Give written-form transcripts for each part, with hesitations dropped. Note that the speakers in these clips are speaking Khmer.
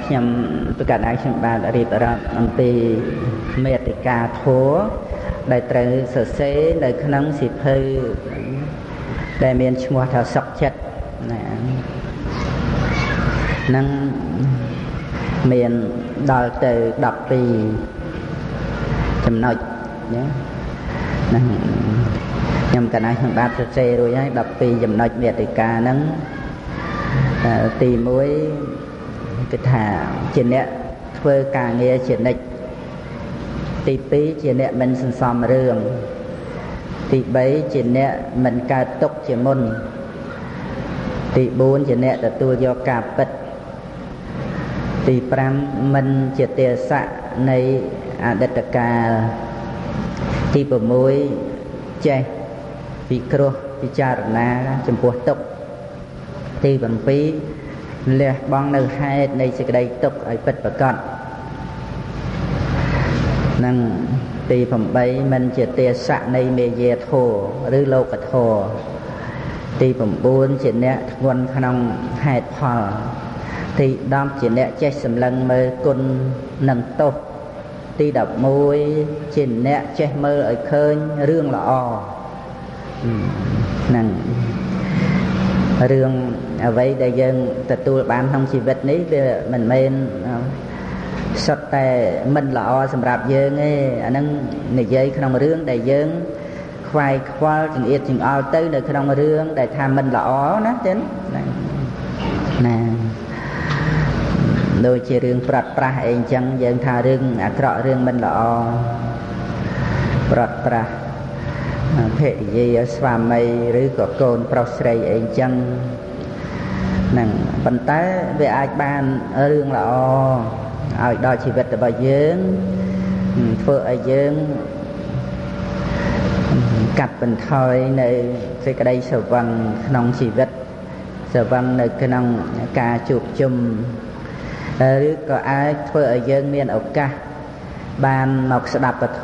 ខ្ញុំប្រកាសឲ្យខ្ញុំបានរៀបរាប់អំពីមេតិកាធម៌ដែលត្រូវសរសេរនៅក្នុងសៀវភៅដែលមានឈ្មោះថាសុខចិត្តណានឹងមានដល់ទៅ12ចំណុចណាហ្នឹងខ្ញុំកណាខ្ញុំបាទសរសេររួចហើយ12ចំណុចមេតិកាហ្នឹងទី1គឺថាជាអ្នកធ្វើការងារជានិច្ចទី2ជាអ្នកមិនសន្សំរឿងទី3ជាអ្នកមិនកើតទុកជាមុនទី4ជាអ្នកទទួលយកការពិតទី5មិនជាទេសៈនៃអតីតកាលទី6ចេះពិគ្រោះពិចារណាចំពោះទុក្ខទី7លះបង់នៅហេតុនៃសេចក្តីទុក្ខឲ្យពិតប្រាកដនិងទី8មិនជាទេសៈនៃមេយាធម៌ឬលោកធម៌ទី9ជាអ្នកធ្ងន់ក្នុងហេតុផលទី10ជាអ្នកចេះសម្លឹងមើលគុណនិងទោសទី11ជាអ្នកចេះមើលឲ្យឃើញរឿងល្អហ្នឹងរឿងអ្វីដែលយើងទទួលបានក្នុងជីវិតនេះវាមិនមែនសុទ្ធតែមិនល្អសម្រាប់យើងទេអាហ្នឹងនិយាយក្នុងរឿងដែលយើងខ្វាយខ្វល់ចង្អៀតចង្អល់ទៅនៅក្នុងរឿងដែលថាមិនល្អណាចឹងណាដូចជារឿងប្រាត់ប្រាស់អីចឹងយើងថារឿងអាក្រក់រឿងមិនល្អប្រាត់ប្រាស់ភរិយាស្វាមីឬក៏កូនប្រុសស្រីអីចឹងហ្នឹងប៉ុន្តែវាអាចបានរឿងល្អឲ្យដល់ជីវិតរបស់យើងធ្វើឲ្យយើងកាត់បន្ថយនៅសេចក្តីស្រវឹងក្នុងជីវិតស្រវឹងនៅក្នុងការជួបជុំឬក៏អាចធ្វើឲ្យយើងមានឱកាសបានមកស្ដាប់ពធ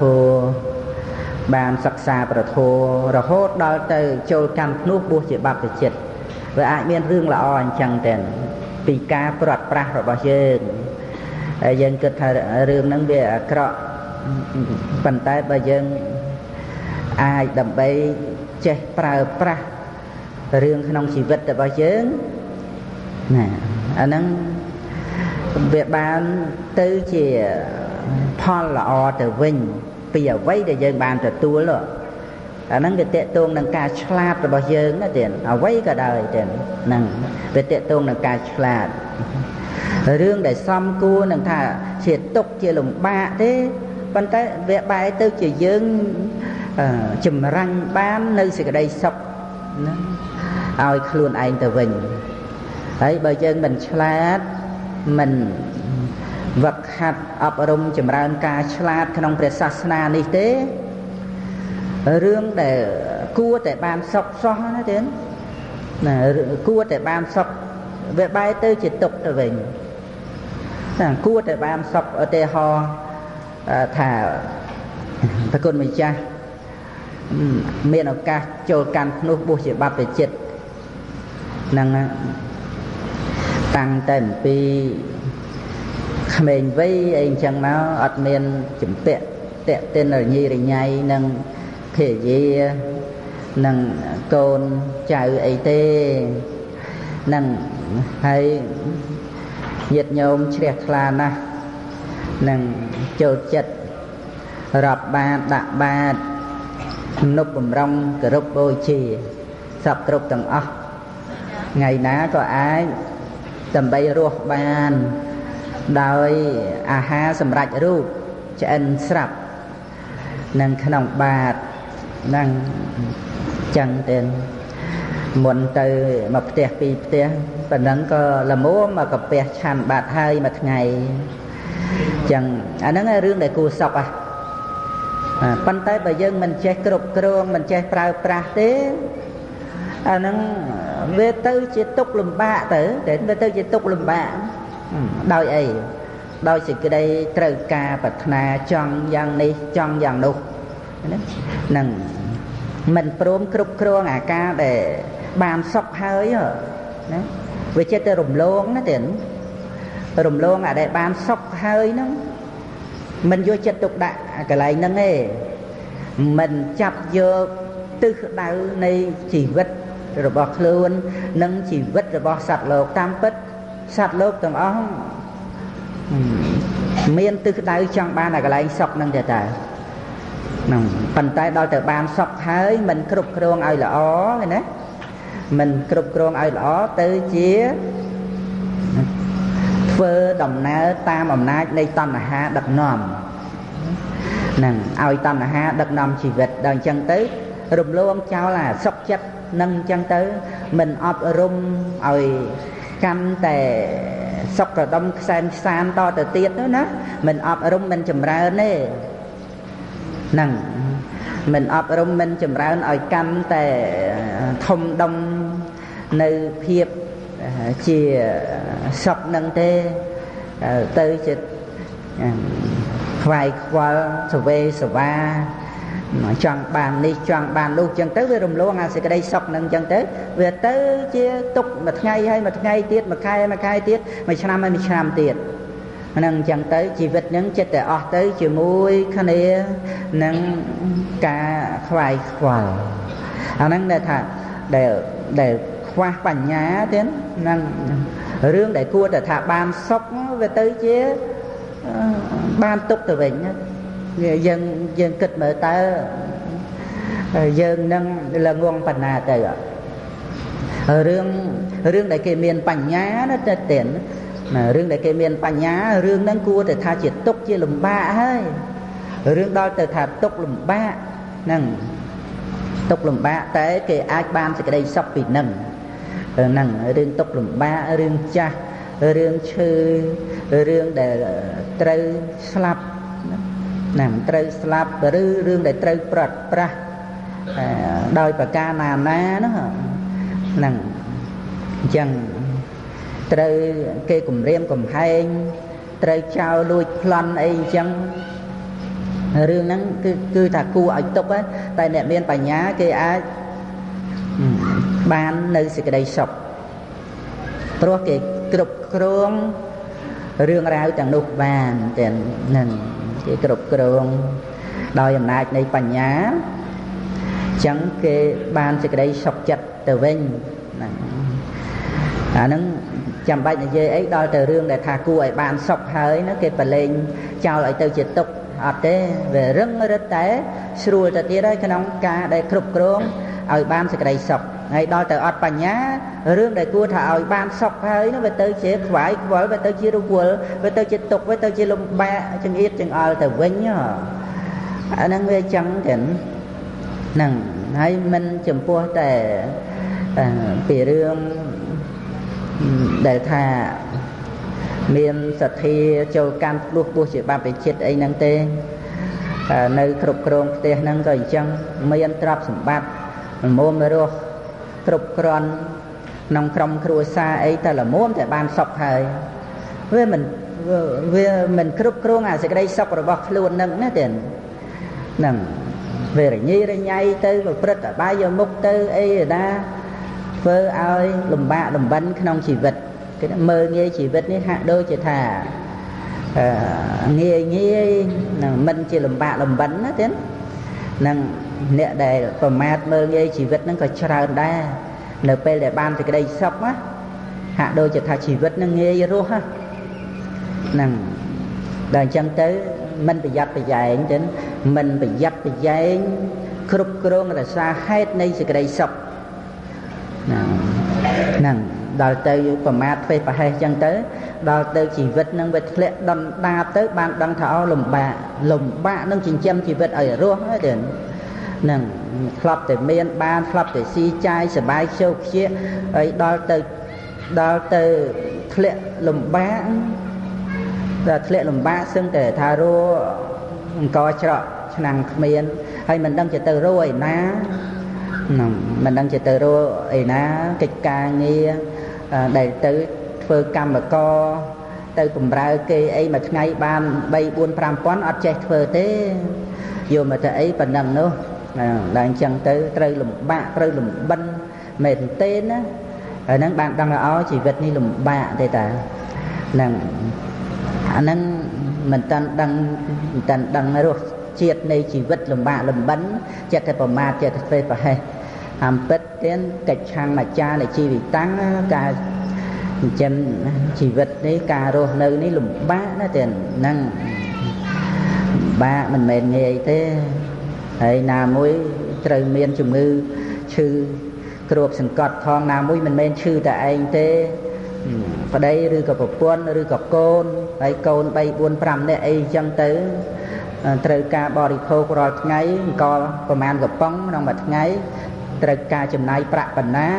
បានសិក្សាប្រធមរហូតដល់ទៅចូលកម្មភ្នោះបួសជាបព្វជិតវាអាចមានរឿងល្អអញ្ចឹងតែពីការព្រាត់ប្រាសរបស់យើងហើយយើងគិតថារឿងហ្នឹងវាអាក្រក់ប៉ុន្តែបើយើងអាចដើម្បីចេះប្រើប្រាស់រឿងក្នុងជីវិតរបស់យើងណាអាហ្នឹងវាបានទៅជាផលល្អទៅវិញពីអ្វីដែលយើងបានទទួលអាហ្នឹងវាតេតងនឹងការឆ្លាតរបស់យើងណាទៀតអ្វីក៏ដោយទៀតហ្នឹងវាតេតងនឹងការឆ្លាតរឿងដែលសំគួរនឹងថាជាទុកជាលំបាកទេប៉ុន្តែវាបែរទៅជាយើងចម្រាញ់បាននៅសេចក្តីសុខណាឲ្យខ្លួនឯងទៅវិញហើយបើយើងមិនឆ្លាតមិនវឹកហាត់អប់រំចម្រើនការឆ្លាតក្នុងព្រះសាសនានេះទេរឿងដែលគួរតែបានសុខសោះណាទេណាគួរតែបានសុខវាបែរទៅជាទុកទៅវិញណាគួរតែបានសុខឧទាហរណ៍ថាប្រគុណម្ចាស់មានឱកាសចូលកាន់ភ្នោះបួសជាបព្វជិតហ្នឹងតាំងតែអំពីក្មេងវ័យអីអញ្ចឹងមកអត់មានជំពាក់តាក់ទិនរញីរញ៉ៃនឹងភរិយានឹងកូនចៅអីទេនឹងហើយញាតិញោមជ្រះថ្លាណាស់នឹងចូលចិត្តរាប់បាតដាក់បាតទំនុកបំរុងគោរពបូជាសពគ្រប់ទាំងអស់ថ្ងៃណាក៏អាចដើម្បីរស់បានដោយអាហារសម្រាប់រូបឆ្អិនស្រាប់នឹងក្នុងបាតនឹងចឹងទេមុនទៅមកផ្ទះពីរផ្ទះប៉ុណ្ណឹងក៏ល្មមមកកាពះឆាន់បាតហើយមួយថ្ងៃចឹងអាហ្នឹងរឿងដែលគួរសពហ៎ប៉ុន្តែបើយើងមិនចេះគ្រប់គ្រងមិនចេះប្រើប្រាស់ទេអាហ្នឹងវាទៅជាទុកលំបាកទៅតែវាទៅជាទុកលំបាកដោយអីដោយសេចក្តីត្រូវការប្រាថ្នាចង់យ៉ាងនេះចង់យ៉ាងនោះហ្នឹងមិនព្រមគ្រប់គ្រងអាការដែលបានសុខហើយណាវាចិត្តតែរំលងណាទៀត រំលងអាដែលបានសុខហើយហ្នឹងមិនយកចិត្តទុកដាក់កន្លែងហ្នឹងទេមិនចាប់យកទិសដៅនៃជីវិតរបស់ខ្លួននិងជីវិតរបស់សត្វលោកតាមពិតសត្វលោកទាំងអស់មានទិសដៅចង់បានអាកន្លែងសុខហ្នឹងទេតើហ្នឹងប៉ុន្តែដល់ទៅបានសុខហើយមិនគ្រប់គ្រងឲ្យល្អទេណាមិនគ្រប់គ្រងឲ្យល្អទៅជាធ្វើដំណើរតាមអំណាចនៃតណ្ហាដឹកនាំហ្នឹងឲ្យតណ្ហាដឹកនាំជីវិតដល់អញ្ចឹងទៅរំលងចោលអាសុខចិត្តនឹងអញ្ចឹងទៅមិនអប់រំឲ្យកាន់តែសុខកដុំខ្សែមខ្សានតទៅទៀតនោះណាមិនអប់រំមិនចម្រើនទេហ្នឹងមិនអប់រំមិនចម្រើនឲ្យកាន់តែធំដុំនៅភាពជាសុខនឹងទេទៅជាខ្វាយខ្វល់សវេសវាចង់បាននេះចង់បាននោះចឹងទៅវារំលងអាសេចក្តីសុខនឹងចឹងទៅវាទៅជាទុកមួយថ្ងៃហើយមួយថ្ងៃទៀតមួយខែមួយខែទៀតមួយឆ្នាំហើយមួយឆ្នាំទៀតហ្នឹងចឹងទៅជីវិតហ្នឹងចិត្តតែអស់ទៅជាមួយគ្នានឹងការខ្វាយខ្វល់អាហ្នឹងដែលថាដែលខ្វះបញ្ញាទៀតហ្នឹងរឿងដែលគួរតែថាបានសុខវាទៅជាបានទុកទៅវិញយើងគិតមើលតើយើងនឹងល្ងងបណ្ណាទៅរឿងដែលគេមានបញ្ញាណាទៅទៀតរឿងដែលគេមានបញ្ញារឿងហ្នឹងគួរតែថាជាទុកជាលំបាកហើយរឿងដល់ទៅថាទុកលំបាកហ្នឹងទុកលំបាកតែគេអាចបានសេចក្តីសុខពីហ្នឹងហ្នឹងរឿងទុកលំបាករឿងចាស់រឿងឈឺរឿងដែលត្រូវស្លាប់ហ្នឹងត្រូវស្លាប់ឬរឿងដែលត្រូវប្រត់ប្រាស់ដោយប្រការណាណាហ្នឹងអញ្ចឹងត្រូវគេគំរាមកំហែងត្រូវចោលលួចប្លន់អីអញ្ចឹងរឿងហ្នឹងគឺថាគួរឲ្យទុកតែអ្នកមានបញ្ញាគេអាចបាននៅសេចក្តីសុខព្រោះគេគ្រប់គ្រងរឿងរ៉ាវទាំងនោះបានទាំងហ្នឹងគេគ្រប់គ្រងដោយអំណាចនៃបញ្ញាអញ្ចឹងគេបានសេចក្តីសុខចិត្តទៅវិញហ្នឹងអាហ្នឹងចាំបាច់និយាយអីដល់ទៅរឿងដែលថាគួរឲ្យបានសុខហើយណាគេប្រឡែងចោលឲ្យទៅជាទុក្ខអត់ទេវារឹងរឹតតែស្រួលទៅទៀតហើយក្នុងការដែលគ្រប់គ្រងឲ្យបានសេចក្តីសុខហើយដល់ទៅអត់បញ្ញារឿងដែលគួរថាឲ្យបានសុខហើយនោះវាទៅជាខ្វាយខ្វល់វាទៅជារវល់វាទៅជាទុក្ខវាទៅជាលំបាកចង្អៀតចង្អល់ទៅវិញអាហ្នឹងវាចឹងចឹងហ្នឹងហើយមិនចំពោះតែពីរឿងដែលថាមានសទ្ធាចូលកាន់ភ្លោះពោះជាបព្វជិតអីហ្នឹងទេនៅគ្រប់គ្រងផ្ទះហ្នឹងក៏អញ្ចឹងមានទ្រព្យសម្បត្តិល្មមរស់គ្រប់គ្រាន់ក្នុងក្រុមគ្រួសារអីតែល្មមតែបានសុខហើយវាមិនគ្រប់គ្រងអាសេចក្តីសុខរបស់ខ្លួនហ្នឹងណាទេហ្នឹងវារញ៉េរញ៉ៃទៅប្រព្រឹត្តអបាយមុខទៅអីណាធ្វើឲ្យលំបាកលំបិនក្នុងជីវិតគេមើលងាយជីវិតនេះហាក់ដូចជាថាងាយងាយនឹងមិនជាលំបាកលំបិនណាទេនឹងអ្នកដែលប្រមាថមើលងាយជីវិតហ្នឹងក៏ច្រើនដែរនៅពេលដែលបានសេចក្តីសុខណាហាក់ដូចជាថាជីវិតហ្នឹងងាយរស់ហ្នឹងដល់អញ្ចឹងទៅមិនប្រយ័ត្នប្រយែងទេមិនប្រយ័ត្នប្រយែងគ្រប់គ្រងរក្សាហេតុនៃសេចក្តីសុខហ្នឹងដល់ទៅប្រមាថធ្វើប្រហែសអញ្ចឹងទៅដល់ទៅជីវិតនឹងវាធ្លាក់ដុនដាបទៅបានដឹងថាអូលំបាកលំបាកនឹងចិញ្ចឹមជីវិតឲ្យរស់ហ្នឹងទេហ្នឹងធ្លាប់តែមានបានធ្លាប់តែស៊ីចាយសបាយជោគជាហើយដល់ទៅធ្លាក់លំបាកដល់ធ្លាក់លំបាកសឹងតែថារស់អង្គច្រកឆ្នាំងគ្មានហើយមិនដឹងជាទៅរស់ឯណាហ្នឹងមិនដឹងជាទៅរកឯណាកិច្ចការងារដែលទៅធ្វើកម្មករទៅបំរើគេអីមួយថ្ងៃបាន3 4 5ពាន់អត់ចេះធ្វើទេយកមកទៅអីប៉ុណ្ណឹងនោះដល់អញ្ចឹងទៅត្រូវលំបាកត្រូវលំបិនមែនទេណាហើយហ្នឹងបានដឹងថាអូជីវិតនេះលំបាកទេតា ហ្នឹងអាហ្នឹងមិនតាន់ដឹងមិនតាន់ដឹងរសជាតិនៃជីវិតលំបាកលំបិនចិត្តតែប្រមាទចិត្តតែធ្វើប្រហែសអំពិតទៀតកិច្ចឆាំងអាចារ្យនៃជីវិតាំងការចិញ្ចឹមជីវិតនេះការរស់នៅនេះលំបាកណាស់ទៀតហ្នឹងបាក់មិនមែនងាយទេហើយណាមួយត្រូវមានជំងឺឈឺគ្របសង្កត់ផងណាមួយមិនមែនឈឺតែឯងទេប្តីឬក៏ប្រពន្ធឬក៏កូនហើយកូន3 4 5នាក់អីចឹងទៅត្រូវការបរិភោគរាល់ថ្ងៃអង្គប្រមាណកំប៉ុងក្នុងមួយថ្ងៃត្រូវការចំណាយប្រាក់បណ្ណា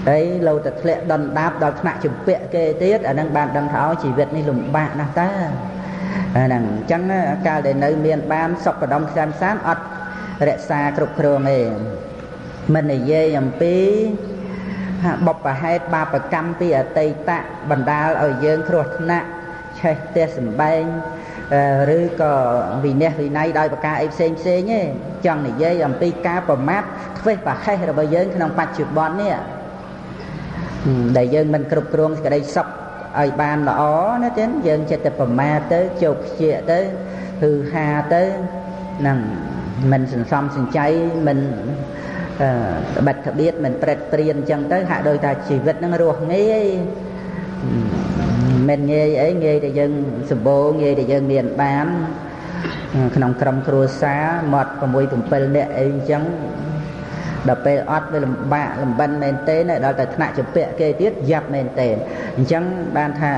ហើយលោតែធ្លាក់ដុនដាបដល់ថ្នាក់ជំពាក់គេទៀតអានឹងបានដឹងថាអូជីវិតនេះលំបាកណាស់តាហ្នឹងអញ្ចឹងកាលដែលនៅមានបានសុខដុមខ្សានសានអត់រក្សាគ្រប់គ្រងទេមិននិយាយអំពីបុព្វហេតុបាបកម្មពីអតីតបណ្ដាលឲ្យយើងគ្រោះថ្នាក់ឆេះផ្ទះសម្បែងឬក៏វិន័យវិន័យដោយប្រការអីផ្សេងផ្សេងទេចង់និយាយអំពីការប្រមាថធ្វេសប្រហែសរបស់យើងក្នុងបច្ចុប្បន្ននេះដែលយើងមិនគ្រប់គ្រងសេចក្តីសុខឲ្យបានល្អណាទេយើងចិត្តតែប្រមាថទៅជោគខ្ជាកទៅហឺហាទៅហ្នឹងមិនសន្សំសំចៃមិនបិទក្បៀតមិនប្រេតព្រានអញ្ចឹងទៅហាក់ដូចថាជីវិតហ្នឹងរស់ងាយមិនងាយអីងាយតែយើងសម្បូរងាយតែយើងមានបានក្នុងក្រុមគ្រួសារមាត់6 7នាក់អីអញ្ចឹងដល់ពេលអត់វាលំបាកលំបិនមែនទេដល់តែថ្នាក់ជំពាក់គេទៀតយ៉ាប់មែនទេអញ្ចឹងបានថា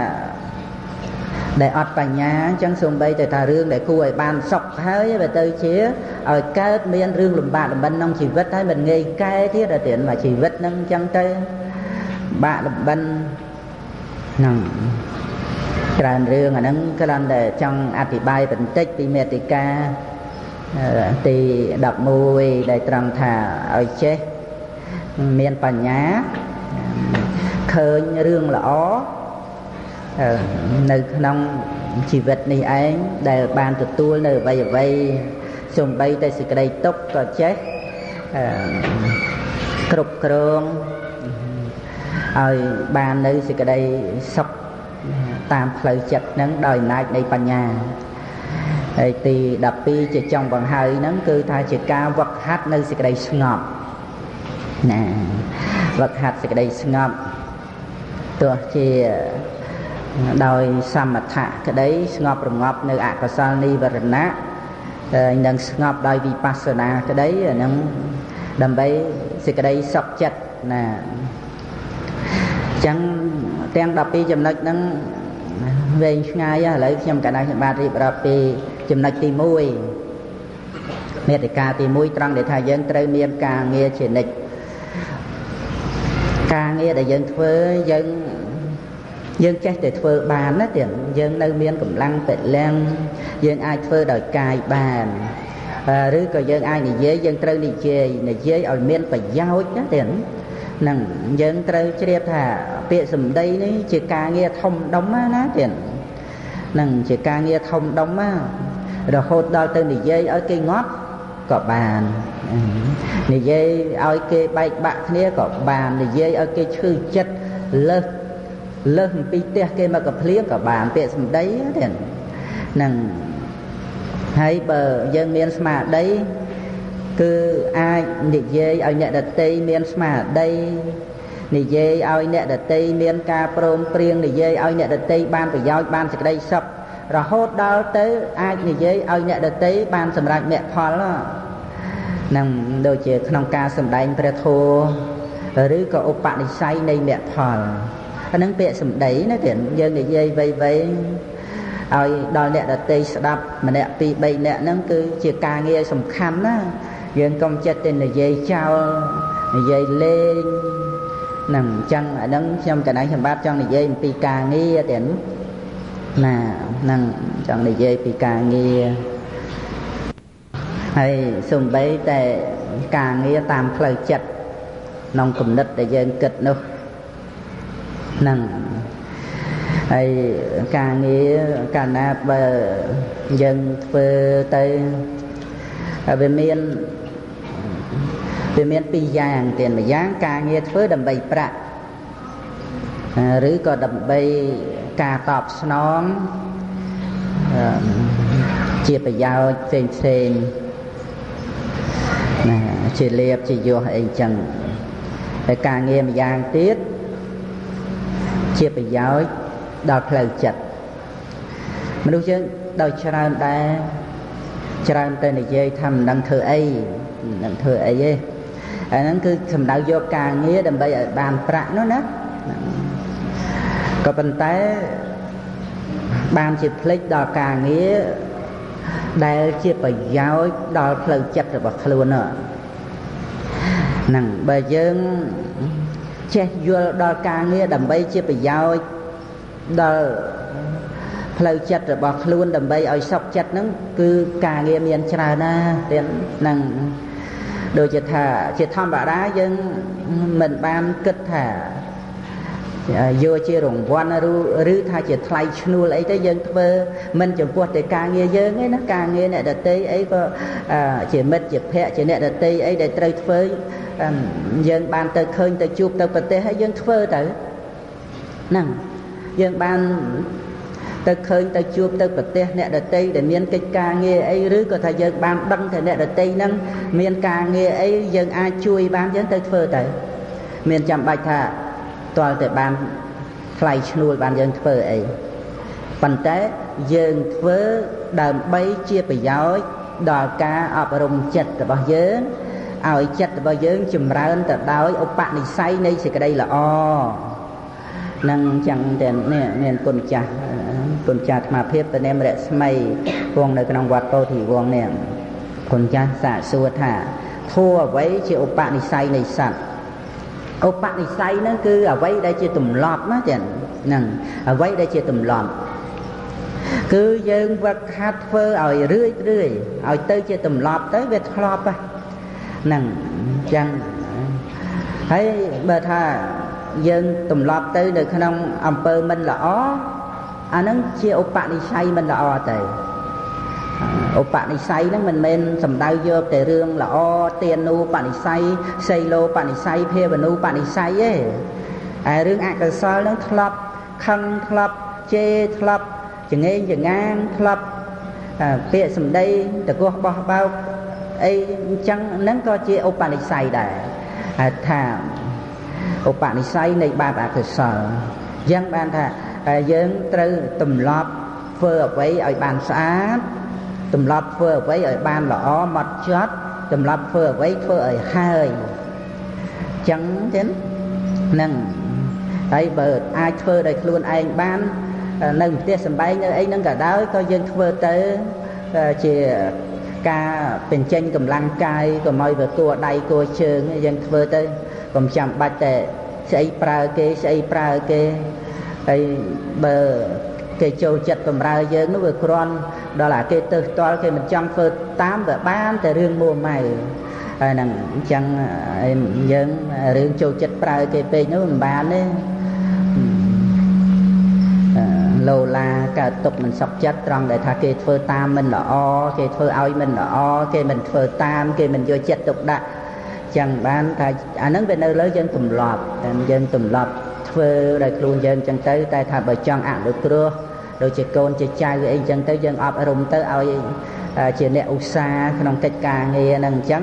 ដែលអត់បញ្ញាអញ្ចឹងសូម្បីតែថារឿងដែលគួរឲ្យបានសុខហើយវាទៅជាឲ្យកើតមានរឿងលំបាកលំបិនក្នុងជីវិតហើយមិនងាយកែទៀតដល់ទៀតមកជីវិតហ្នឹងអញ្ចឹងទៅបាក់លំបិនហ្នឹងច្រើនរឿងអាហ្នឹងគ្រាន់តែចង់អធិប្បាយបន្តិចពីមេតិកាទី11ដែលត្រង់ថាឲ្យចេះមានបញ្ញាឃើញរឿងល្អនៅក្នុងជីវិតនេះឯងដែលបានទទួលនៅអ្វីអ្វីសូម្បីតែសេចក្តីទុក្ខក៏ចេះគ្រប់គ្រងឲ្យបាននៅសេចក្តីសុខតាមផ្លូវចិត្តហ្នឹងដោយអំណាចនៃបញ្ញាហើយទី12ជាចុងបង្ហើយហ្នឹងគឺថាជាការវឹកហាត់នៅសេចក្តីស្ងប់ណាវឹកហាត់សេចក្តីស្ងប់ទោះជាដោយសមថៈក្តីស្ងប់រងាប់នៅអកុសលនិវរណៈនិងស្ងប់ដោយវិបស្សនាក្តីអាហ្នឹងដើម្បីសេចក្តីសុខចិត្តណាអញ្ចឹងទាំង12ចំណុចហ្នឹងវែងឆ្ងាយឥឡូវខ្ញុំកណ្ដាលខ្ញុំបាទរៀបរាប់ពីចំណុចទី1មេតិកាទី1ត្រង់ដែលថាយើងត្រូវមានការងារជានិច្ចការងារដែលយើងធ្វើយើងចេះតែធ្វើបានណាទៀតយើងនៅមានកម្លាំងពលំយើងអាចធ្វើដោយកាយបានឬក៏យើងអាចនិយាយយើងត្រូវនិយាយឲ្យមានប្រយោជន៍ណាទៀតហ្នឹងយើងត្រូវជ្រាបថាពាក្យសម្ដីនេះជាការងារធំដុំណាទៀតហ្នឹងជាការងារធំដុំណារហូតដល់ទៅនិយាយឲ្យគេងាប់ក៏បាននិយាយឲ្យគេបែកបាក់គ្នាក៏បាននិយាយឲ្យគេឈឺចិត្តលើសអំពីផ្ទះគេមកកំភ្លៀងក៏បានពាក្យសម្ដីទៀតហ្នឹងហើយបើយើងមានស្មារតីគឺអាចនិយាយឲ្យអ្នកដទៃមានស្មារតីនិយាយឲ្យអ្នកដទៃមានការព្រមព្រៀងនិយាយឲ្យអ្នកដទៃបានប្រយោជន៍បានសេចក្តីសុខរហូតដល់ទៅអាចនិយាយឲ្យអ្នកដទៃបានសម្រេចមគ្គផលហ្នឹងដូចជាក្នុងការសម្ដែងព្រះធម៌ឬក៏ឧបនិស្ស័យនៃមគ្គផលអាហ្នឹងពាក្យសម្ដីណាទៀតយើងនិយាយវៃៗឲ្យដល់អ្នកដទៃស្ដាប់ម្នាក់ពីរបីនាក់ហ្នឹងគឺជាការងារសំខាន់ណាយើងកុំចិត្តតែនិយាយចោលនិយាយលេងហ្នឹងអញ្ចឹងអាហ្នឹងខ្ញុំកណ្ដាលខ្ញុំបាទចង់និយាយអំពីការងារទៀតណាហ្នឹងចង់និយាយពីការងារហើយសំបីតែការងារតាមផ្លូវចិត្តក្នុងគំនិតដែលយើងគិតនោះហ្នឹងហើយការងារកាលណាបើយើងធ្វើទៅវាមានពីរយ៉ាងទៀតម្យ៉ាងការងារធ្វើដើម្បីប្រាក់ឬក៏ដើម្បី ការតបស្នងជាប្រយោជន៍ផ្សេងផ្សេងណាជាលាភជាយោះអីចឹងតែការងារម្យ៉ាងទៀតជាប្រយោជន៍ដល់ផ្លូវចិត្តមនុស្សយើងដោយច្រើនដែរច្រើនតែនិយាយថាមិនដឹងធ្វើអីមិនដឹងធ្វើអីទេអាហ្នឹងគឺសំដៅយកការងារដើម្បីឲ្យបានប្រាក់នោះណាក៏ប៉ុន្តែបានជាភ្លេចដល់ការងារដែលជាប្រយោជន៍ដល់ផ្លូវចិត្តរបស់ខ្លួនហ្នឹងបើយើងចេះយល់ដល់ការងារដើម្បីជាប្រយោជន៍ដល់ផ្លូវចិត្តរបស់ខ្លួនដើម្បីឲ្យសុខចិត្តហ្នឹងគឺការងារមានច្រើនណាស់ហ្នឹងដូចជាថាជាធម្មតាយើងមិនបានគិតថាយកជារង្វាន់ឬថាជាថ្លៃឈ្នួលអីទៅយើងធ្វើមិនចំពោះតែការងារយើងទេណាការងារអ្នកដទៃអីក៏ជាមិត្តជាភក្តិជាអ្នកដទៃអីដែលត្រូវធ្វើយើងបានទៅឃើញទៅជួបទៅប្រទេសហើយយើងធ្វើទៅហ្នឹងយើងបានទៅឃើញទៅជួបទៅប្រទេសអ្នកដទៃដែលមានកិច្ចការងារអីឬក៏ថាយើងបានដឹងថាអ្នកដទៃហ្នឹងមានការងារអីយើងអាចជួយបានយើងទៅធ្វើទៅមានចាំបាច់ថាទាល់តែបានថ្លៃឈ្នួលបានយើងធ្វើអីប៉ុន្តែយើងធ្វើដើម្បីជាប្រយោជន៍ដល់ការអប់រំចិត្តរបស់យើងឲ្យចិត្តរបស់យើងចម្រើនទៅដោយឧបនិស្ស័យនៃសេចក្តីល្អនឹងចឹងតែនេះមានគុណចាស់គុណចាស់អាត្មាភាពតនាមរស្មីគង់នៅក្នុងវត្តពោធិវង្សនេះគុណចាស់សាកសួរថាធัวអ្វីជាឧបនិស្ស័យនៃសត្វឧបនិស្ស័យហ្នឹងគឺអ្វីដែលជាទម្លាប់ណាចឹងហ្នឹងអ្វីដែលជាទម្លាប់គឺយើងវឹកហាត់ធ្វើឲ្យរឿយរឿយឲ្យទៅជាទម្លាប់ទៅវាធ្លាប់ហ្នឹងចឹងហើយបើថាយើងទម្លាប់ទៅនៅក្នុងអំពើមិនល្អអាហ្នឹងជាឧបនិស្ស័យមិនល្អទៅឧបនិស្ស័យហ្នឹងមិនមែនសំដៅយកតែរឿងល្អទានូបនិស្ស័យសីលោបនិស្ស័យភាវនូបនិស្ស័យទេឯរឿងអកុសលហ្នឹងធ្លាប់ខឹងធ្លាប់ជេរធ្លាប់ចងេងចងាងធ្លាប់ពាក្យសម្ដីតកោះបោះបោកអីអញ្ចឹងហ្នឹងក៏ជាឧបនិស្ស័យដែរហៅថាឧបនិស្ស័យនៃបាបអកុសលអញ្ចឹងបានថាយើងត្រូវទម្លាប់ធ្វើអ្វីឲ្យបានស្អាតទម្លាប់ធ្វើអ្វីឲ្យបានល្អម៉ត់ចត់ទម្លាប់ធ្វើអ្វីធ្វើឲ្យហើយអញ្ចឹងទេហ្នឹងហើយបើអាចធ្វើដោយខ្លួនឯងបាននៅផ្ទះសម្បែងនៅអីហ្នឹងក៏ដោយក៏យើងធ្វើទៅជាការបញ្ចេញកម្លាំងកាយកុំឲ្យវាគួរដៃគួរជើងយើងធ្វើទៅកុំចាំបាច់តែស្អីប្រើគេស្អីប្រើគេហើយបើគេចូលចិត្តបំរើយើងនោះវាគ្រាន់ដល់អាគេទៅផ្ទាល់គេមិនចង់ធ្វើតាមវាបានតែរឿងមួម៉ៅហើយហ្នឹងអញ្ចឹងយើងរឿងចូលចិត្តប្រើគេពេកនោះមិនបានទេលោឡាកើតទុកមិនសុខចិត្តត្រង់ដែលថាគេធ្វើតាមមិនល្អគេធ្វើឲ្យមិនល្អគេមិនធ្វើតាមគេមិនយកចិត្តទុកដាក់ចឹងបានថាអាហ្នឹងវានៅលើយើងទម្លាប់តែយើងទម្លាប់ធ្វើដោយខ្លួនយើងចឹងទៅតែថាបើចង់អនុគ្រោះដូចជាកូនជាចៅអីចឹងទៅយើងអប់រំទៅឲ្យជាអ្នកឧស្សាហ៍ក្នុងកិច្ចការងារហ្នឹងអញ្ចឹង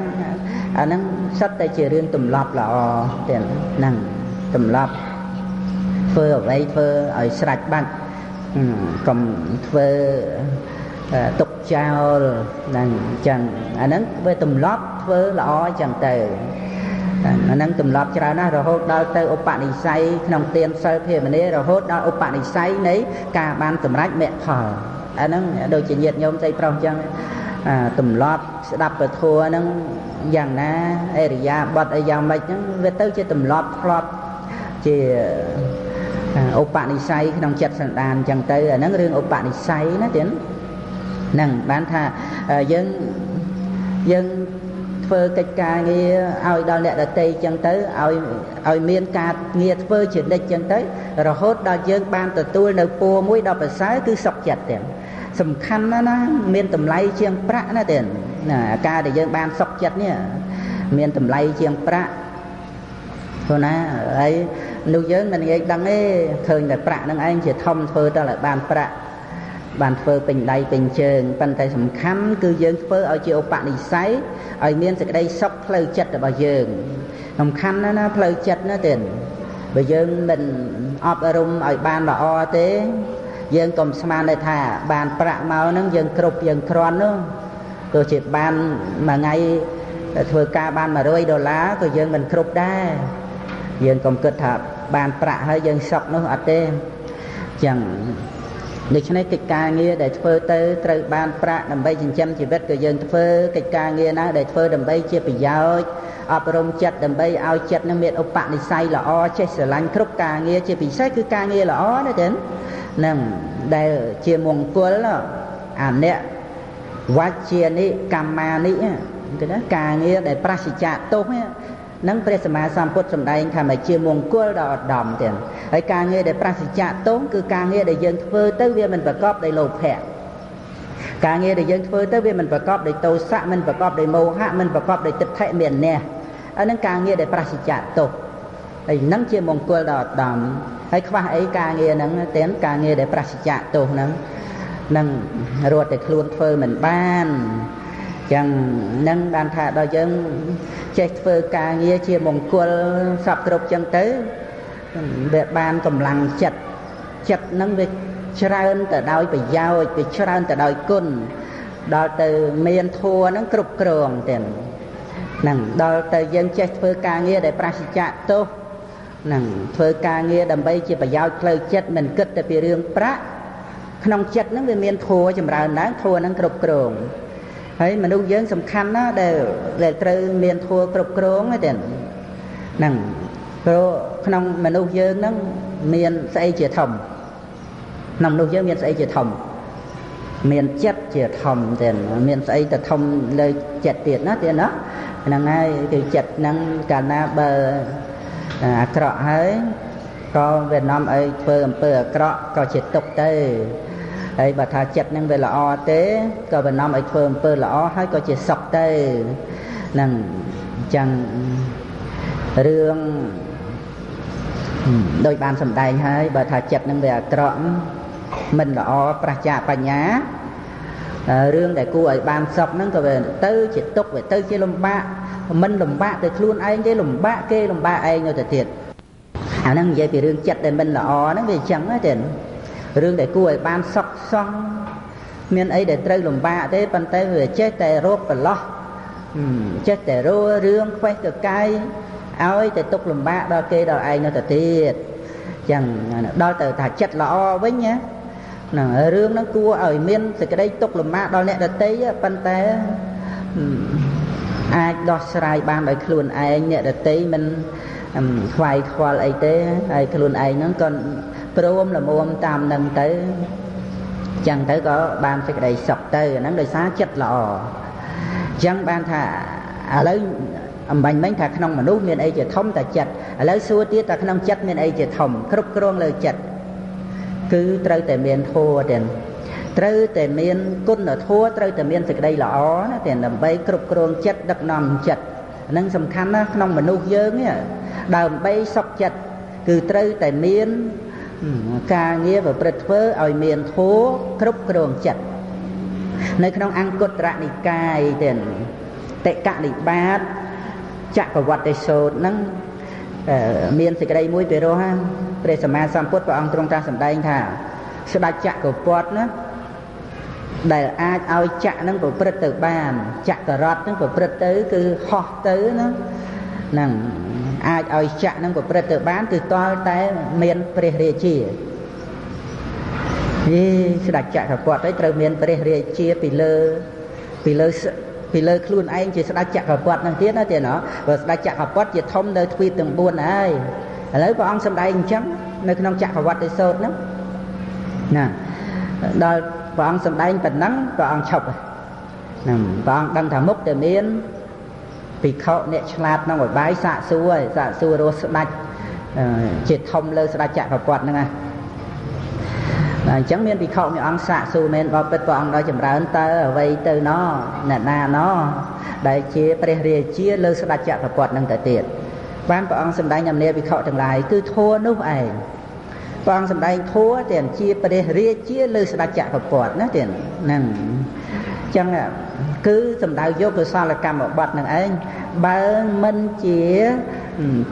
អាហ្នឹងសុទ្ធតែជារឿងទម្លាប់ល្អទាំងហ្នឹងទម្លាប់ធ្វើអ្វីធ្វើឲ្យស្រេចបាត់កុំធ្វើទុកចោលហ្នឹងអញ្ចឹងអាហ្នឹងវាទម្លាប់ធ្វើល្អអញ្ចឹងទៅអាហ្នឹងទម្លាប់ច្រើនណាស់រហូតដល់ទៅឧបនិស្ស័យក្នុងទានសិលភាវនារហូតដល់ឧបនិស្ស័យនៃការបានសម្រេចមគ្គផលអាហ្នឹងដូចជាញាតិញោមស្រីប្រុសអញ្ចឹងទម្លាប់ស្ដាប់ពធហ្នឹងយ៉ាងណាអរិយាបថអីយ៉ាងម៉េចហ្នឹងវាទៅជាទម្លាប់ធ្លាប់ជាឧបនិស្ស័យក្នុងចិត្តសន្តានអញ្ចឹងទៅអាហ្នឹងរឿងឧបនិស្ស័យណាទៀតហ្នឹងបានថាយើងធ្វើកិច្ចការងារឲ្យដល់អ្នកដទៃចឹងទៅឲ្យមានការងារធ្វើជានិច្ចចឹងទៅរហូតដល់យើងបានទទួលនៅពរមួយដ៏ប្រសើរគឺសុខចិត្តទាំងសំខាន់ណាស់ណាមានតម្លៃជាងប្រាក់ណាទៀតណាការដែលយើងបានសុខចិត្តនេះមានតម្លៃជាងប្រាក់ព្រោះណាហើយ មនុស្សយើងមិនងាយដឹងទេឃើញតែប្រាក់នឹងឯងជាធំធ្វើទៅឲ្យបានប្រាក់បានធ្វើពេញដៃពេញជើងប៉ុន្តែសំខាន់គឺយើងធ្វើឲ្យជាឧបនិស្ស័យឲ្យមានសេចក្តីសុខផ្លូវចិត្តរបស់យើងសំខាន់ណាស់ណាផ្លូវចិត្តណាទេបើយើងមិនអប់រំឲ្យបានល្អទេយើងកុំស្មានតែថាបានប្រាក់មកហ្នឹងយើងគ្រប់យើងគ្រាន់នោះទោះជាបានមួយថ្ងៃធ្វើការបាន100ដុល្លារក៏យើងមិនគ្រប់ដែរយើងកុំគិតថាបានប្រាក់ហើយយើងសុខនោះអត់ទេចឹងដូច្នេះកិច្ចការងារដែលធ្វើទៅត្រូវបានប្រាក់ដើម្បីចិញ្ចឹមជីវិតក៏យើងធ្វើកិច្ចការងារណាដែលធ្វើដើម្បីជាប្រយោជន៍អប់រំចិត្តដើម្បីឲ្យចិត្តនឹងមានឧបនិស្ស័យល្អចេះស្រឡាញ់គ្រប់ការងារជាពិសេសគឺការងារល្អណាទេនឹងដែលជាមង្គលអនិវជានិកម្មានិគឺណាការងារដែលប្រសិជ្ជៈទោសនឹងព្រះសម្មាសម្ពុទ្ធសម្ដែងថាមកជាមង្គលដល់ឧត្តមទៀតហើយការងារដែលប្រសិជ្ជៈទោសគឺការងារដែលយើងធ្វើទៅវាមិនប្រកបដោយលោភៈការងារដែលយើងធ្វើទៅវាមិនប្រកបដោយទោសៈមិនប្រកបដោយមោហៈមិនប្រកបដោយទិដ្ឋិមានះអានឹងការងារដែលប្រសិជ្ជៈទោសហើយនឹងជាមង្គលដល់ឧត្តមហើយខ្វះអីការងារហ្នឹងទាំងការងារដែលប្រសិជ្ជៈទោសហ្នឹងនឹងរត់តែខ្លួនធ្វើមិនបានចឹងនឹងបានថាដល់យើងចេះធ្វើការងារជាមង្គលសពគ្រប់ចឹងទៅវាបានកម្លាំងចិត្តចិត្តហ្នឹងវាច្រើនទៅដោយប្រយោជន៍វាច្រើនទៅដោយគុណដល់ទៅមានធัวហ្នឹងគ្រប់គ្រងទាំងហ្នឹងដល់ទៅយើងចេះធ្វើការងារដែលប្រសិជ្ជៈទោសហ្នឹងធ្វើការងារដើម្បីជាប្រយោជន៍ផ្លូវចិត្តមិនគិតតែពីរឿងប្រាក់ក្នុងចិត្តហ្នឹងវាមានធัวចម្រើនឡើងធัวហ្នឹងគ្រប់គ្រងហើយមនុស្សយើងសំខាន់ណាស់ដែលត្រូវមានធัวគ្រប់គ្រងទេហ្នឹងព្រោះក្នុងមនុស្សយើងហ្នឹងមានស្អីជាធំក្នុងមនុស្សយើងមានស្អីជាធំមានចិត្តជាធំទេមានស្អីទៅធំលើចិត្តទៀតណាទៀតណាហ្នឹងហើយគឺចិត្តហ្នឹងកាលណាបើអាក្រក់ហើយក៏វានាំឲ្យធ្វើអំពើអាក្រក់ក៏ជាទុកទៅហើយបើថាចិត្តនឹងវាល្អទេក៏វានាំឲ្យធ្វើអំពើល្អហើយក៏ជាសុខទៅហ្នឹងអញ្ចឹងរឿងដោយបានសម្ដែងហើយបើថាចិត្តនឹងវាអាក្រក់មិនល្អប្រឆាចបញ្ញារឿងដែលគួរឲ្យបានសុខហ្នឹងក៏វាទៅជាទុកវាទៅជាលំបាកមិនលំបាកទៅខ្លួនឯងទេលំបាកគេលំបាកឯងនៅទៅទៀតអាហ្នឹងនិយាយពីរឿងចិត្តដែលមិនល្អហ្នឹងវាអញ្ចឹងទេរឿងដែលគួរឲ្យបានសុខសោះមានអីដែលត្រូវលំបាកទេប៉ុន្តែវាចេះតែរោគប្រឡោះចេះតែរោរឿងខ្វេះកកាយឲ្យតែទុកលំបាកដល់គេដល់ឯងនៅទៅទៀតចឹងដល់ទៅថាចិត្តល្អវិញណាហ្នឹងរឿងហ្នឹងគួរឲ្យមានសេចក្តីទុកលំបាកដល់អ្នកដទៃប៉ុន្តែអាចដោះស្រាយបានដោយខ្លួនឯងអ្នកដទៃមិនខ្វាយខ្វល់អីទេហើយខ្លួនឯងហ្នឹងក៏ព្រមល្មមតាមនឹងទៅចឹងទៅក៏បានសេចក្តីសុខទៅហ្នឹងដោយសារចិត្តល្អចឹងបានថាឥឡូវអំបញ្ញមិញថាក្នុងមនុស្សមានអីជាធំតែចិត្តឥឡូវសួរទៀតថាក្នុងចិត្តមានអីជាធំគ្រប់គ្រងលើចិត្តគឺត្រូវតែមានធម៌ទាំងត្រូវតែមានគុណធម៌ត្រូវតែមានសេចក្តីល្អណាទាំងដើម្បីគ្រប់គ្រងចិត្តដឹកនាំចិត្តហ្នឹងសំខាន់ណាស់ក្នុងមនុស្សយើងនេះដើម្បីសុខចិត្តគឺត្រូវតែមានការងារប្រព្រឹត្តធ្វើឲ្យមានធម៌គ្រប់គ្រងចិត្តនៅក្នុងអង្គត្រនិកាយទាំងតិកនិបាតចក្រវត្តិសោតហ្នឹងមានសេចក្តីមួយពីរោះព្រះសម្មាសម្ពុទ្ធព្រះអង្គទ្រង់ត្រាស់សម្ដែងថាស្ដេចចក្រពត្តិណាដែលអាចឲ្យចក្រហ្នឹងប្រព្រឹត្តទៅបានចក្ររតហ្នឹងប្រព្រឹត្តទៅគឺហោះទៅណាហ្នឹងអាចឲ្យចក្រហ្នឹងប្រព្រឹត្តទៅបានគឺតល់តែមានព្រះរាជាយីស្ដេចចក្រពត្តិឯងត្រូវមានព្រះរាជាពីលើពីលើខ្លួនឯងជាស្ដេចចក្រពត្តិហ្នឹងទៀតណាទៀតណោះបើស្ដេចចក្រពត្តិជាធំនៅទ្វីបទាំង4ហើយឥឡូវព្រះអង្គសម្ដែងអញ្ចឹងនៅក្នុងចក្រវត្តិសោតហ្នឹងណាដល់ព្រះអង្គសម្ដែងប៉ុណ្ណឹងព្រះអង្គឈប់ហ្នឹងព្រះអង្គដឹងថាមុខតែមានភិក្ខុអ្នកឆ្លាតក្នុងឧបាយសាកសួរហើយសាកសួររស់ស្ដេចជាធំលើស្ដេចចក្រពត្តិហ្នឹងណាអញ្ចឹងមានភិក្ខុមួយអង្គសាកសួរមែនបបិទ្ធព្រះអង្គដល់ចម្រើនតើអ្វីទៅណអ្នកណាណដែលជាព្រះរាជាលើស្ដេចចក្រពត្តិហ្នឹងទៅទៀត បានព្រះអង្គសម្ដែងអំនាភិក្ខុទាំងឡាយគឺធัวនោះឯងព្រះអង្គសម្ដែងធัวទាំងជាព្រះរាជាលើស្ដេចចក្រពត្តិណាទាំងហ្នឹងអញ្ចឹងគឺសំដៅយកកុសលកម្មបត្តិនឹងឯងបើមិនជា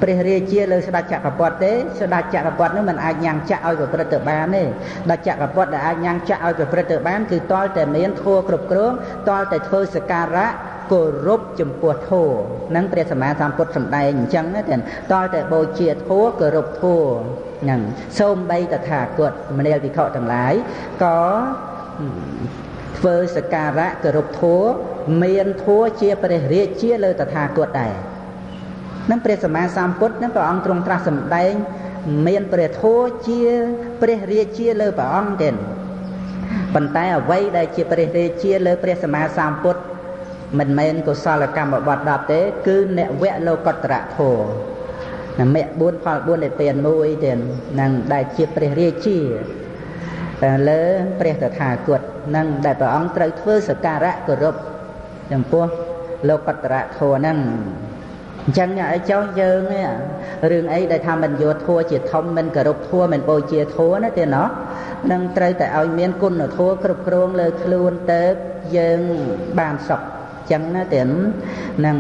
ព្រះរាជាលើស្ដេចចក្រពត្តិទេស្ដេចចក្រពត្តិនោះមិនអាចញ៉ាំងចាក់ឲ្យប្រព្រឹត្តទៅបានទេដល់ចក្រពត្តិដែលអាចញ៉ាំងចាក់ឲ្យប្រព្រឹត្តទៅបានគឺតលតែមានធัวគ្រប់គ្រងតលតែធ្វើសក្ការៈគោរពចំពោះធัวនឹងព្រះសម្មាសម្ពុទ្ធសម្ដែងអញ្ចឹងណាតលតែបូជាធัวគោរពធัวហ្នឹងសូម្បីតថាគតមនាលភិក្ខុទាំងឡាយក៏ធ្វើសក្ការៈគោរពធัวមានធัวជាព្រះរាជាលើតថាគតដែរនឹងព្រះសម្មាសម្ពុទ្ធនឹងព្រះអង្គទ្រង់ត្រាស់សម្ដែងមានព្រះធัวជាព្រះរាជាលើព្រះអង្គទេប៉ុន្តែអ្វីដែលជាព្រះរាជាលើព្រះសម្មាសម្ពុទ្ធមិនមែនកុសលកម្មបត្តិ10ទេគឺនវៈលោកតរធម៌មគ្គ4ផល4និព្វាន1ទេនឹងដែលជាព្រះរាជាលើព្រះតថាគតនឹងដែលព្រះអង្គត្រូវធ្វើសក្ការៈគោរពចំពោះលោកតរធម៌ហ្នឹងអញ្ចឹងឲ្យចុះយើងរឿងអីដែលថាមិនយកធัวជាធំមិនគោរពធัวមិនបូជាធัวណាទេណោះនឹងត្រូវតែឲ្យមានគុណធម៌គ្រប់គ្រងលើខ្លួនទៅយើងបានសុខអញ្ចឹងណាទេនឹង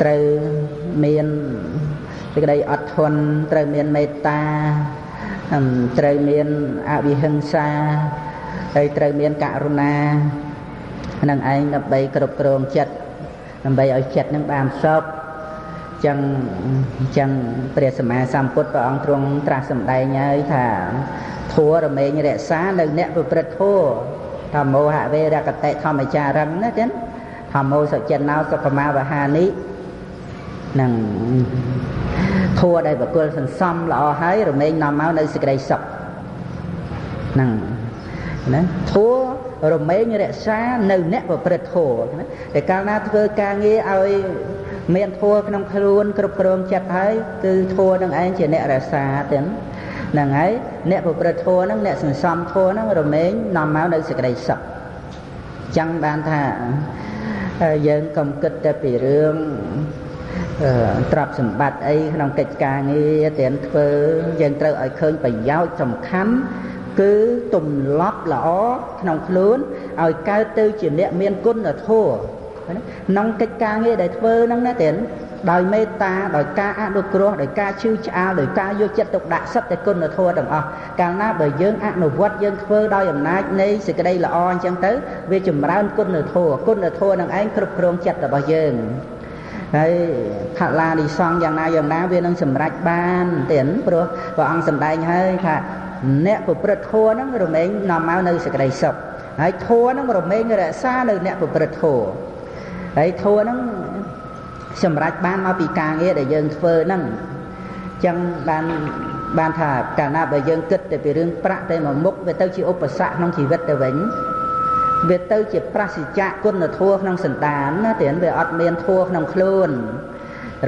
ត្រូវមានសេចក្តីអត់ធន់ត្រូវមានមេត្តាត្រូវមានអវិហិង្សាហើយត្រូវមានករុណានឹងឯងដើម្បីគ្រប់គ្រងចិត្តដើម្បីឲ្យចិត្តនឹងបានសុខចឹងព្រះសម្មាសម្ពុទ្ធព្រះអង្គទ្រង់ត្រាស់សម្ដែងហើយថាធัวរមែងរក្សានៅអ្នកប្រព្រឹត្តធัวធម្មោហវេរកតិធម្មចារឹងណាចឹងធម្មោសុចិនោសុខមាវហានិនឹងធัวដែលបុគ្គលសន្សំល្អហើយរមែងនាំមកនៅសេចក្តីសុខហ្នឹងណាធัวរមែងរក្សានៅអ្នកប្រព្រឹត្តធម៌ណាតែកាលណាធ្វើការងារឲ្យមានធម៌ក្នុងខ្លួនគ្រប់គ្រងចិត្តហើយគឺធម៌នឹងឯងជាអ្នករក្សាទាំងហ្នឹងហើយអ្នកប្រព្រឹត្តធម៌ហ្នឹងអ្នកសន្សំធម៌ហ្នឹងរមែងនាំមកនៅសេចក្តីសុខចឹងបានថាយើងកុំគិតតែពីរឿងទ្រព្យសម្បត្តិអីក្នុងកិច្ចការងារទាំងធ្វើយើងត្រូវឲ្យឃើញប្រយោជន៍សំខាន់គឺទម្លាប់ល្អក្នុងខ្លួនឲ្យកើតទៅជាអ្នកមានគុណធម៌ក្នុងកិច្ចការងារដែលធ្វើហ្នឹងណាទេដោយមេត្តាដោយការអនុគ្រោះដោយការឈឺឆ្អាលដោយការយកចិត្តទុកដាក់សុទ្ធតែគុណធម៌ទាំងអស់កាលណាបើយើងអនុវត្តយើងធ្វើដោយអំណាចនៃសេចក្តីល្អអញ្ចឹងទៅវាចម្រើនគុណធម៌គុណធម៌នឹងឯងគ្រប់គ្រងចិត្តរបស់យើងហើយផលានិសង្ឃយ៉ាងណាយ៉ាងណាវានឹងសម្រេចបានទេព្រោះព្រះអង្គសម្ដែងហើយថាអ្នកប្រព្រឹត្តធម៌ហ្នឹងរមែងនាំមកនៅសេចក្តីសុខហើយធម៌ហ្នឹងរមែងរក្សានៅអ្នកប្រព្រឹត្តធម៌ហើយធម៌ហ្នឹងសម្រេចបានមកពីការងារដែលយើងធ្វើហ្នឹងអញ្ចឹងបានថាកាលណាបើយើងគិតតែពីរឿងប្រាក់តែមួយមុខវាទៅជាឧបសគ្គក្នុងជីវិតទៅវិញវាទៅជាប្រសិជ្ជៈគុណធម៌ក្នុងសន្តានណាទេវាអត់មានធម៌ក្នុងខ្លួន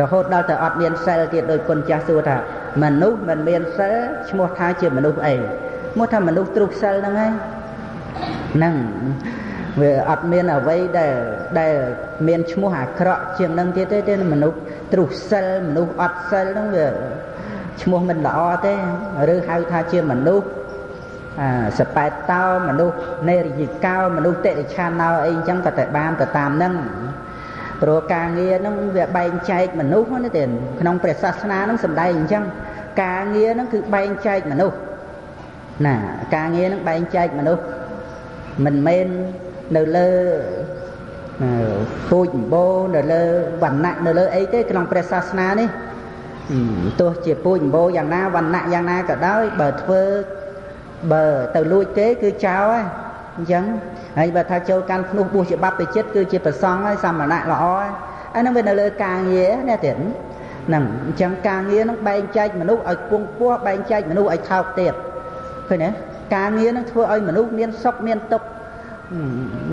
រហូតដល់ទៅអត់មានសិលទៀតដោយគុណចាស់សួរថាមនុស្សមិនមានសិលឈ្មោះថាជាមនុស្សអីឈ្មោះថាមនុស្សទ្រុសសិលហ្នឹងឯងហ្នឹងវាអត់មានអ្វីដែលមានឈ្មោះអាក្រក់ជាងហ្នឹងទៀតទេមនុស្សទ្រុសសិលមនុស្សអត់សិលហ្នឹងវាឈ្មោះមិនល្អទេឬហៅថាជាមនុស្សសប៉ែតតោមនុស្សនិរយិកោមនុស្សតិរិឆាណោអីអញ្ចឹងក៏តែបានទៅតាមហ្នឹងព្រោះការងារហ្នឹងវាបែងចែកមនុស្សណាទេក្នុងព្រះសាសនាហ្នឹងសម្ដែងអញ្ចឹងការងារហ្នឹងគឺបែងចែកមនុស្សណាការងារហ្នឹងបែងចែកមនុស្សមិនមែននៅលើពូជអម្បូរនៅលើវណ្ណៈនៅលើអីទេក្នុងព្រះសាសនានេះទោះជាពូជអម្បូរយ៉ាងណាវណ្ណៈយ៉ាងណាក៏ដោយបើធ្វើបើទៅលួចគេគឺចោលហើយអញ្ចឹងហើយបើថាចូលកាន់ភ្នោះបួសច្បាប់ទៅចិត្តគឺជាប្រសង់ហើយសមណៈល្អហើយអាហ្នឹងវានៅលើការងារណាទៀតហ្នឹងអញ្ចឹងការងារហ្នឹងបែងចែកមនុស្សឲ្យគង់ពោះបែងចែកមនុស្សឲ្យថោកទៀតឃើញទេការងារហ្នឹងធ្វើឲ្យមនុស្សមានសុខមានទុក្ខ